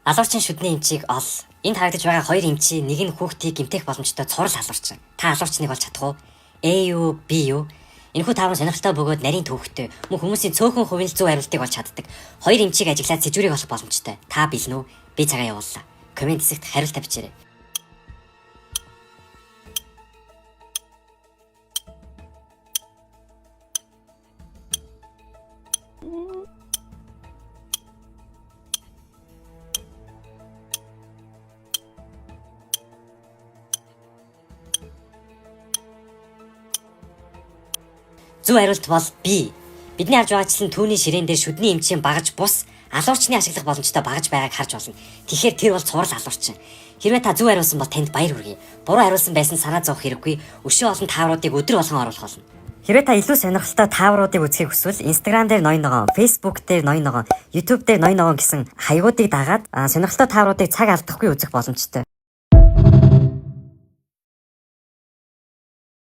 Алуурчин шүдний эмчийг ол. Энд харагдаж байгаа хоёр эмчийн нэг нь хүүхдийг гэмтэх боломжтой цурал алуурчин. Та алуурчныг олж чадах уу? A юу, B юу? Энэхүү таавар сонирхолтой бөгөөд нарийн төвхтэй. Мөн хүмүүсийн цөөхөн хувийн л зөв хариултыг олж чаддаг. Хоёр эмчийг ажиглаад сэжүүрийг олох боломжтой. Та бэлэн үү? Би цагаа явууллаа. Коммент хэсэгт хариултаа бичээрэй. Зөв хариулт бол B. Бидний харж байгаачлан түүний ширээн дээр шүдний эмчийн багаж бус алуурчны ашиглах боломжтой багаж байгааг харж болно. Тэгэхээр тэр бол цуврал алуурчин. Хэрвээ та зөв хариулсан бол танд баяр хүргэе. Буруу хариулсан байсан санаа зовох хэрэггүй. Өшөө олон таавруудыг өдөр болгон оруулах болно. Хэрвээ та илүү сонирхолтой таавруудыг үзэхийг хүсвэл Instagram дээр ноён ногоон, Facebook дээр ноён ногоон, YouTube дээр ноён ногоон гэсэн хаягуудыг дагаад сонирхолтой таавруудыг цаг алдахгүй үзэх боломжтой.